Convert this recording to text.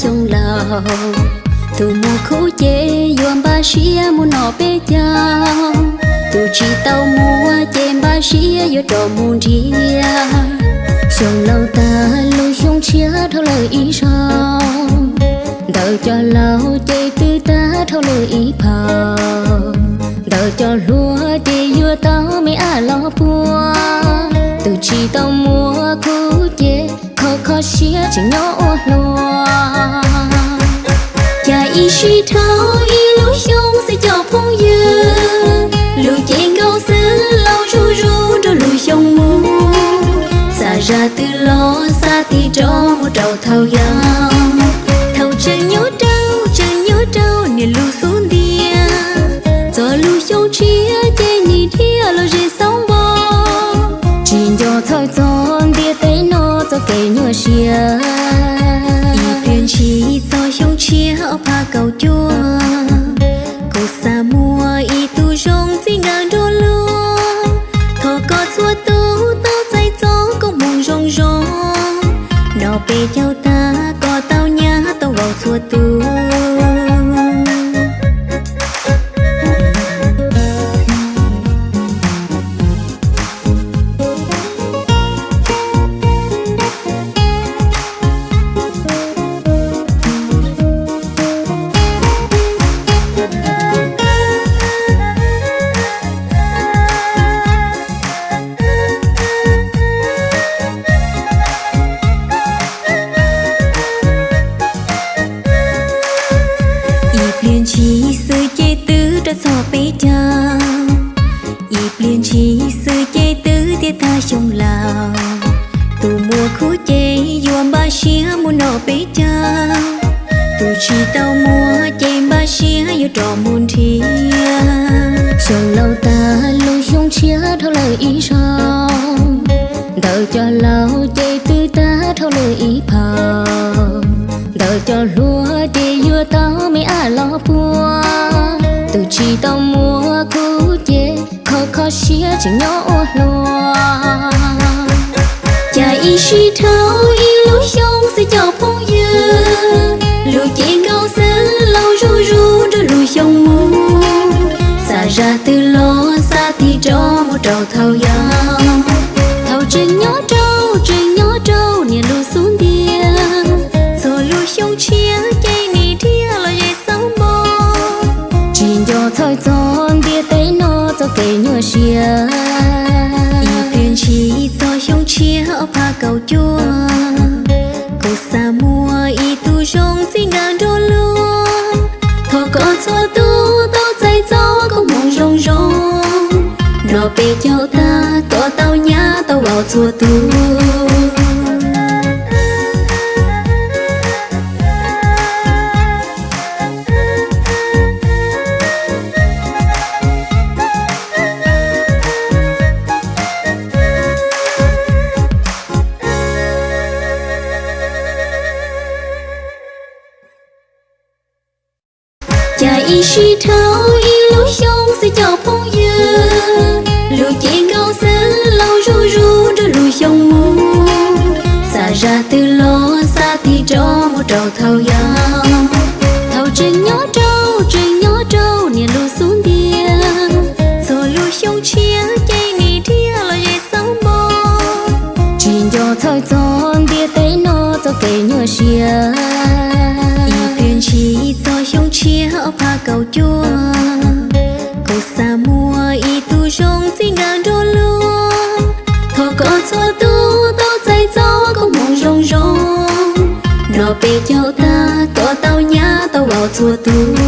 xyoo laus. Tus muaj khub ces yuav npaj siab mus noj peb caug, tus tsis tau muaj ces npaj siab yuav rov mus nrhiav. Xyoo laus tag lub xyoo tshiab dhau lawm ib zaug, ntawm cov laus ces twb tag dhau lawm ib phaum. Ntawm cov hluas ces yuav tau me ab los puag, tus tsis tau muaj khub ces kho kho siab tseem nyob ua hluas. Cas ib sij dhau ib lub xyoo xwb cov phooj ywg, lub cev nkaus xwb laus zuj zus nrog lub xyoo mus. Xav zaj twg los xav tig rov mus rau thaum yau, thaum tseem nyob rau, tseem nyob rau niam lub xub ntiag. Txog lub xyoo tshiab ces nim dhia los ze xauv npo, tsis nco txhawj txog ntiaj teb no txoj kev nyuaj siab. Ib pliag ntshis txog xyoo tshiab ob phav kaum cuaj, kuv xav muaj ib tug zoo txij nkawm nrog luag. Thov koj txhua tus tau txais txoj koob hmoov zoo zoo, nrog peb caug tag kom tau nyab tau vauv txhua tus. Ib pliag ntshis xwb ces twb rau txog peb caug, ib pliag ntshis xwb ces twb tiav tag xyoo laus. Tus muaj khub ces yuav npaj siab mus noj peb caug, tus tsis tau muaj ces npaj siab yuav rov mus nrhiav. Xyoo laus tag lub xyoo tshiab dhau lawm ib zaug, ntawm cov laus ces twb tag dhau lawm ib phaum. Ntawm cov hluas ces yuav tau me ab los puag, tus tsis tau muaj khub ces kho kho siab tseem nyob ua hluas. Cas ib sij dhau ib lub xyoo xwb cov phooj ywg, lub cev nkaus xwb laus zuj zus nrog lub xyoo mus. Xav zaj twg los xav tig rov mus rau thaum yau, thaum tseem nyob rau, tseem nyob rau niam lub xub ntiag. Txog lub xyoo tshiab ces nim dhia los ze xauv npo, tsis nco txhawj txog ntiaj teb no txoj kev nyuaj siab. Ib pliag ntshis txog xyoo tshiab ob phav kaum cuaj, kuv xav muaj ib tug zoo txij nkawm nrog luag. Thov koj txhua tus tau txais txoj koob hmoov zoo zoo, nrog peb caug tag kom tau nyab tau vauv txhua tus. Cas ib sij dhau ib lub xyoo xwb cov phooj ywg, lub cev nkaus xwb laus zuj zus nrog lub xyoo mus. Xav zaj twg los xav tig rov mus rau thaum yau, thaum tseem nyob rau, tseem nyob rau niam lub xub ntiag. Txog lub xyoo tshiab ces nim dhia los ze xauv npo, tsis nco txhawj txog ntiaj teb no txoj kev nyuaj siab. Ib pliag ntshis txog xyoo tshiab ob phav kaum cuaj, kuv xav muaj ib tug zoo txij nkawm nrog luag. Thov koj txhua tus tau txais txoj koob hmoov zoo zoo, nrog peb caug tag kom tau nyab tau vauv txhua tus.